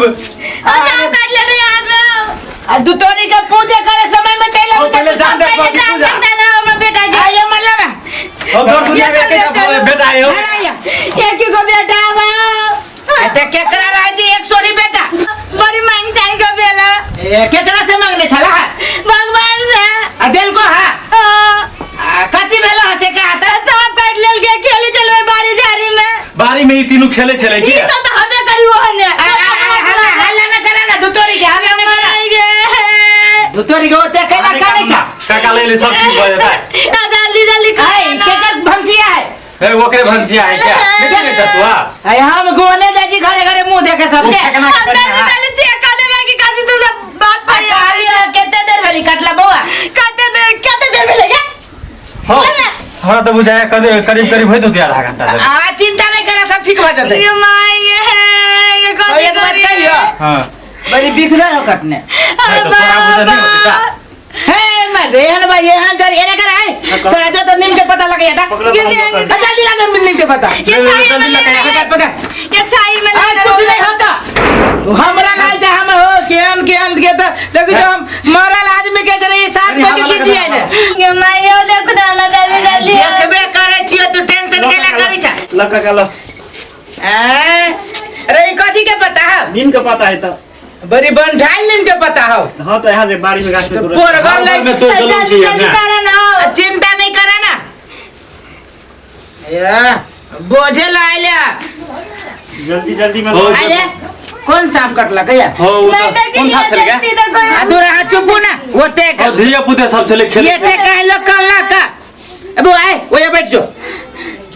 सांप काट ले हाथ में। आ दुतोरी के पूजा करे समय में चल हो पहले जान देखबा कि पूजा हमरा बेटा के आ ये मतलब है हो दर दुनिया के एकेटा बेटा है हो। घर आया एक ही को बेटा बा। ते केकरा रहे जी एक सोरी बेटा? बड़ी मांग चाहे के बेला। ए, केकरा से मांगले छला है? भगवान से। आ दिल को है? हाँ। आ, कथी भेलो हसे के हाथ? सांप काट लेल के खेले चलवे बारी झाड़ी में। बारी में ई तीनू खेले छले की? ई तो तो हमें करी वो हने। आ, आ, आ, हल्ला हल्ला न करा ना दुतोरी के, हल्ला न करा। दुतोरी के ओते कैला काने छा? काका ले ले सब ठीक भ जेतै। आ जल्दी जल्दी खा। है केकर भंसिया है? हे ओकरे भंसिया है क्या? नहीं चिन्है छ तू? आ अरे हम गोने जाइ छी घरे घरे मुंह देखे सबके। ओ फेकना हम जल्दी जल्दी चेक कर देबे कि कथी तू सब बात आ, पर। कहलियो कते देर भेली कटला बौआ? कते देर, कते देर भेलै गे? हो हमरा तऽ बुझाय करीब करीब करीब होइत होतै आधा घंटा धरि। आ चिंता नहीं करा, सब ठीक भ जेतै। ये माय ये ये और कथी एक बात करी? कहियो, हाँ बड़ी बिखदर हो कटने। नहीं तो तोरा बुझल नहीं होतै का? हे मर एहन भाई एहन जर एने कर आए थोड़ा जो तो नीम के पता लग जाता। ये देंगे। जल्दी लगा नीम के पता। ये छाई में जल्दी लगा। पकड़ पकड़। ये छाई में आज कुछ नहीं होता, हमरा लाल चाहे हम हो केहन केहन के तो देखो जो हम मरल आदमी के जरे ये साथ को के चीज है ना। ये माय यो देखो ना जल्दी जल्दी। देखबे करे छियो, तू टेंशन केला करी छ? ल काका ल। ए रे ई कथी के पता है? नीम के पता है तो। बड़ी बंठाल नीम के पता हो। हाँ तो यहाँ से बारिश में गाछ में तो तुरंत। पोरगर में लग तो जरूर जल्दी दिया जल्दी ना। करा ना। आ, चिंता नहीं करा ना, या बोझे लाए जल्दी जल्दी में हो। आइले कौन सांप कटला कहिया? हो उ नहीं तो तो कोन सांप छलै गे? आ दूर हाथ चुपू ना ओते हो धिया पुते सब छलै खेले। ये ते कहलो कहला का अबो आए ओया बैठ जो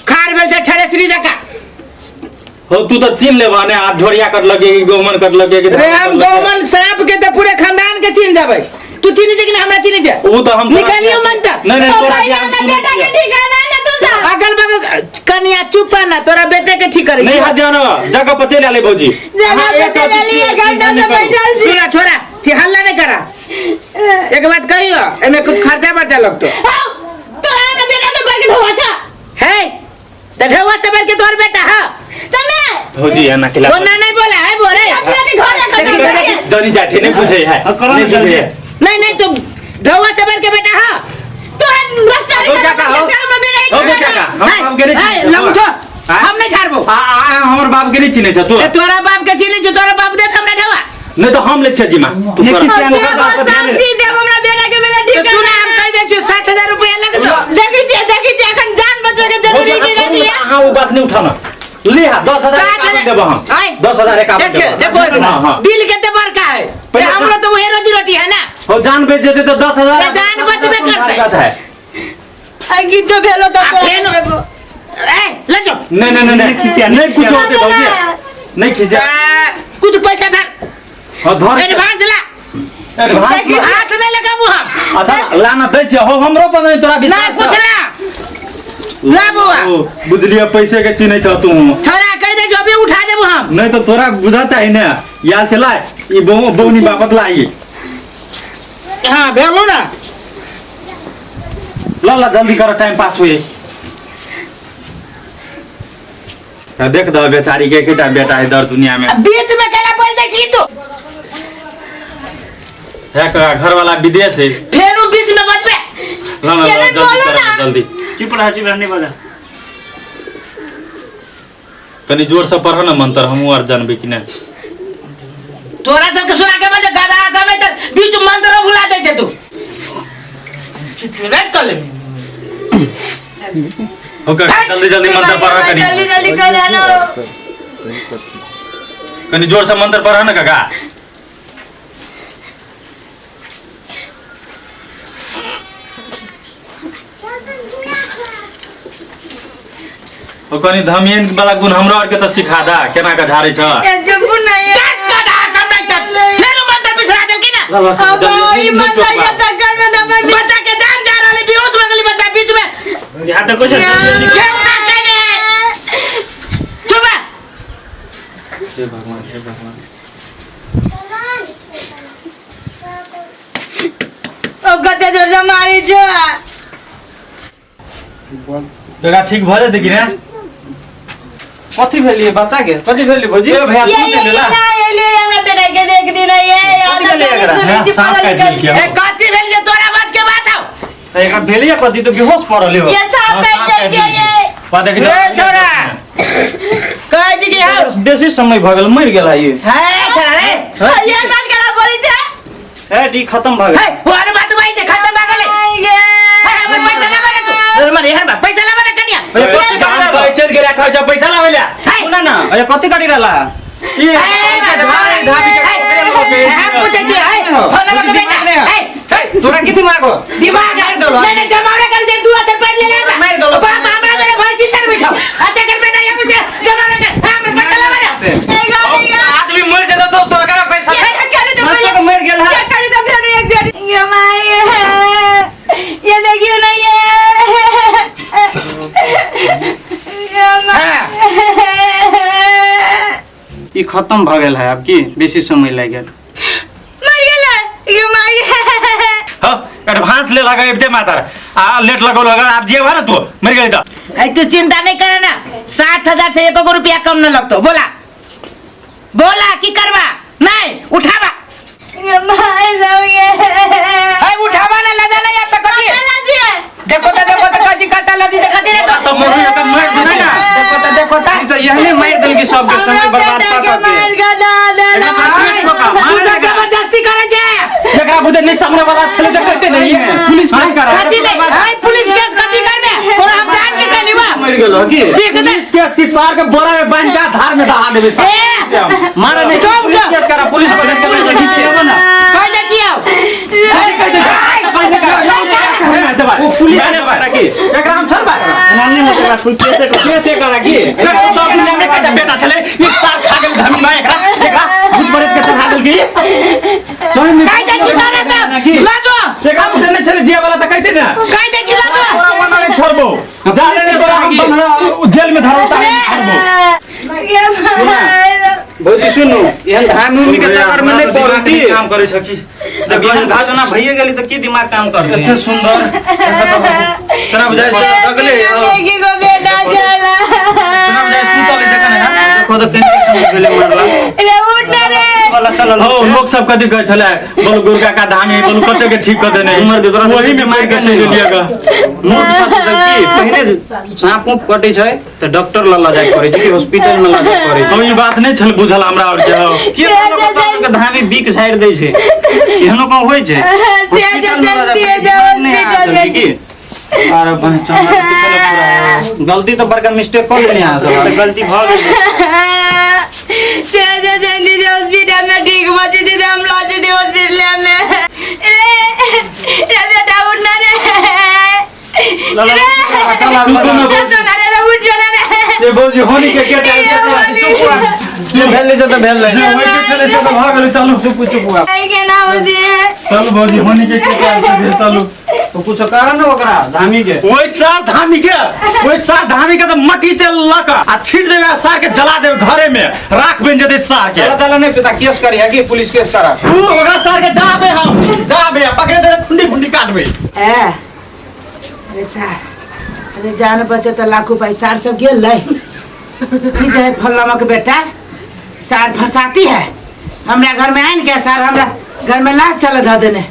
खार बेल से ठड़े श्री जका। हो तू तो चिन्ह लेबा ने, आप झोरिया कर लगे कि गौमन कर लगे कि रे हम गौमन सांप के तो पूरे खानदान के चिन्ह जाबे। तू चिन्ह जे कि ना हमरा चिन्ह जे? उ तो हम तोरा निकालियो मन त। नहीं नहीं तोरा भैया के हम हमरा सुनै बेटा के छियै। ठिकाना ले तू जा। अगल बगल कनिया चुप ना, तोरा बेटे के ठीक करे। नहीं हाथ ध्यान जगह पर चलि आले भौजी। जगह अहाँ पर एक चलि अथी आली, छियै, एक घंटा चिन्ता से नहि करू। बैठल छी। सुना छोरा छी हल्ला नहीं करा, एक बात कहियो एमे कुछ खर्चा बर्चा लगतो। आओ, तोरा हमरा बेटा से बढ़ के ढोआ छा। है त ढौआ से बढ़ के तोहर बेटा है तमे भौजी है ना खिला वो ना नहीं बोला है बोले अपने घर रखा देखी, देखी। जनी जाठी नहीं बुझे है। हाँ, करो ना नहीं बुझे जल्दी। है। नहीं नहीं तुम ढौआ से बढ़ के बेटा है। तोरा भ्रष्टाचार हो काका, हो। हमरा बेटा हो काका, हम बाप के नहीं है, चिन्है लमठो छौ। हम नहीं छाड़बो। आ आ हमर बाप के नहीं चिन्है छ तू। ए, तोरा बाप के चिन्है छौ, तोरा बाप देत हमरा ढौआ। नहीं तो हम ले छियै जिमा तू नहीं कर। खिसिया ओकर बाप के ध्यान समझी देब हमरा बेटा के बेटा तो ठिकाना। सुना हम कह दे छियौ 7000 रुपया लगतो। देखै छियै देखै छियै अखन जान बचबै के जरूरी की नहीं है। अहाँ वो बात नहीं उठाना ले हा 10000 7,000 देबो हम। आय। 10000 एकावन देखियो देबो। देखो हाँ, हाँ। दिल के ते बड़का है। पहिले ये हमरो तो वही रोजी रोटी है ना। हो जान बेच देते तो 10000 तो जान बचबे करतै। बात है। आ किछो भेलो तऽ आ फेन ए ले जो। नहीं नहीं नहीं नहीं खिसिया, नहीं नहीं कुछ खिसिया। होते भौजी नहीं खिसिया। आ, कुछ पैसा धर। हो धर एडवांस ला। एडवांस ला। हाथ नहीं लगाबू हम। अच्छा लाना दै छियै हो हमरो पर नहीं तोरा ना विश्वास कुछ छौ। ला ला बौआ। ओ, बुझलियै पैसे के चिन्है छौ तू। छोरा कह दे जो अभी उठा देबू हम। नहीं तो तोरा बुझा चाही ने याल चला ई बहु बहुनी बापत लाई। हाँ भेलो ना। ल ल जल्दी कर टाइम पास हुए। देख दो बेचारी के एकेटा बेटा है दर दुनिया में। अब बीच में केला बोल दे छी तू। है का घर वाला विदेश है। फेर उ बीच में बचबे। ल ल ल, केला जल्दी बोलो कर ना। जल्दी। चुप रह चुप रह नहीं बोला। कनी जोर से पढ़ ना मंत्र हमहूँ आर जानबे कि नहीं। तोरा सबके सुना के बजे गधा समय तर बीच मंत्र भुला दे छे तू। चुचुरेट कर ले। ओके जल्दी जल्दी मंत्र पढ़ कनी। जल्दी जल्दी कर ना। कनी जोर से मंत्र पढ़ ना काका। ओ कनी धमियन वाला गुण हमरो आर के त सिखा दा केना के झाड़े छ। ए जम्बू नहीं है। गधा समय तर फेर उ मंत्र बिसरा देलकी ना। अब ई मंत्र के चक्कर में तो हमर बच्चा के जान जा रहले बेहोश हो गेली बच्चा बीच में। यहाँ तो कुछ जल्दी जल्दी क्यों ना कहने चुप है। हे भगवान हे भगवान। ओ कते जोर से मारी छो। काका ठीक भऽ जेतै कि ने? कथी भेलियै बच्चा के? कथी भेलियै भौजी? ए भैया ये तू ये चलि ये एला। ना ये गेलिए हमरा बेटा के देख दिन ये कथी भेलै एकरा? हाँ, सांप काटि लेलकै। ए कथी भेल जे तोरा बस के बात हौ तऽ एकरा भेलैए कथी तऽ बेहोश पड़ल हो ये सांप काटि लेलकै ये पा देख ए छोरा कहै छी कि हौ बेसी समय भऽ गेल मरि गेल है ई हे छोरा रे ये बात करा बोली छे हे ई खत्म भऽ गेल हे ओहन बात भाई जे खत्म भऽ गेलै आई गे हे हमर पैसा लाबे ने तू हमर एहन बा पैसा लाबे ने कनिया अरे कथी गाड़ी रहला? चलि गेलै कहै छै पैसा लाबै ले हे सुन न अरे कथी गाड़ी रहला ई धारी धारी के हम पूछै छी हे फोनवा के बेटा हे तोरा की दिमाग हो दिमाग मारि देलौ। नहीं नहीं जमावड़ा कर दे तू असर पढ़ ले ले मारि देलौ। बाप हमरा तोरे भैंसी चरबै छौ आ तेकर बेटा ये पूछे जमावड़ा कर हमर पैसा लाबे ने ए गाड़ी गे आदमी मर जेतौ तो तोरा पैसा ये करे तो सच्चे के मरि गेल है ये करे तो फिर एक जोड़ी ये माई ये देखियो ना ये ये माई ई खत्म भऽ गेल है आब की बेसी समय लागि गेल मर गेलै ये माई हाँ एडवांस ले लगा एबते मातर आ लेट लगौ लगा आप जेबा ना तू मर गेली त ऐ तू चिंता नहीं करे ना 7,000 से एको रुपया कम न लगतो बोला बोला की करबा नहीं उठाबा ये माई सब ये ऐ उठाबा ना लजा नहीं अब तक कथी देखो तो देखो तो कथी कटा लजी देखो रे तो मर त मर देतौ ना। देखो तो देखो तो ई तऽ एहने मारि देलकै सबके समय बर्बाद बेटा कऽ के कऽ के मार के दादा तू सब जबरदस्ती करे छे एकरा बुझे नहीं सामने वाला छले त कहते नहीं पुलिस केस करा कथी ले ऐ पुलिस केस कथी करबे तोरा हम जान के कहली बा मरि गेल हो की देख दे पुलिस केस की सार के बोरा में बांध के धार में दहा देबे सार। ए मारा नहीं चुप पुलिस कर। केस करा पुलिस पकड़ के ले जाई ना कह दे छियो ओ पुलिस केस करा की एकरा हम छोड़बा नहीं हो सकला कोई केस केस करा की एकरा सब दुनिया में कहता बेटा छले ई सार खा गेल धमी मां एकरा एकरा भूत प्रेत के चढ़ा देल की सही में कह दे छी तोरा सब लाजो एकरा बुझे नहीं छले जिया वाला त कहते ना कह दे छी लाजो तोरा मना नहीं छोड़बो जा ले तोरा हम बन्हरा जेल में धरौता छोड़बो ये माई भौजी सुनू एहन धान उन के चक्कर में नहीं पड़ती काम करे छ की जब एहन घटना भइए गेली तऽ की दिमाग काम करतै एते सुंदर तेना बुझाइ छै अगले देखी को बेटा चला तेना बुझाइ सुतल है जखन है देखो तऽ केना समझ गेलै मरला रे उठ ना रे वाला चलल हो लोग सब कथी कहै छलै बोलू गुरका का धामी बोलू कते के ठीक कऽ देने उमर दे तोरा ओही में मारि के चलि गेलियै ग मूर्ख छथि सब की पहिने साँप ऊप कटै छै तऽ डॉक्टर लग लऽ जाय पड़ै छै कि हॉस्पिटल में लऽ जाय पड़ै छै हम ई बात नहि छल बुझल हमरा और के हो के कहलक ओतऽ के धामी बिक झाड़ि दै छै एहनो कहाँ होइ छै हॉस्पिटल में लऽ जाय पड़ै छै, दिमाग नहि अहाँ सबके की अरे बहन चल पूरा गलती तऽ बड़का मिस्टेक कऽ लेने अहाँ सब गलती भऽ गेल से जे जल्दी जे हॉस्पिटल में ठीक बची थी हम लॉची थी हॉस्पिटल में रे रे बेटा उठ ना रे ल ल चल आब तू कोनो रे सोना रे रे उठ ना रे ये भौजी होनी के के ये होनी। जे भेल छै तऽ भेल जे होइ के छलै से तऽ भऽ गेलै चलू चुप चुप आब नहीं के ना होती है चलू भौजी होनी के के के चलू तो कुछ कारण न ओकरा धामी के ओहि सार धामी के ओहि सार धामी के तऽ मट्टी तेल लऽ कऽ आ छीट देबै आ सार के जला देबै घरे में राख बनि जेतै सार के चल चल नहीं पिता केस करी है कि पुलिस केस करा ऊ ओकरा सार के डाहबे हम डाहबे आ पकड़े देबै खुंडी खुंडी काटबै ए अरे सार अरे जान बचे त लाखों पैसा सार सब गेल लै ई जाए फल्लामा के बेटा सार फसाती है हमरा घर में आन के सार हमरा घर में लाश चल धऽ देने।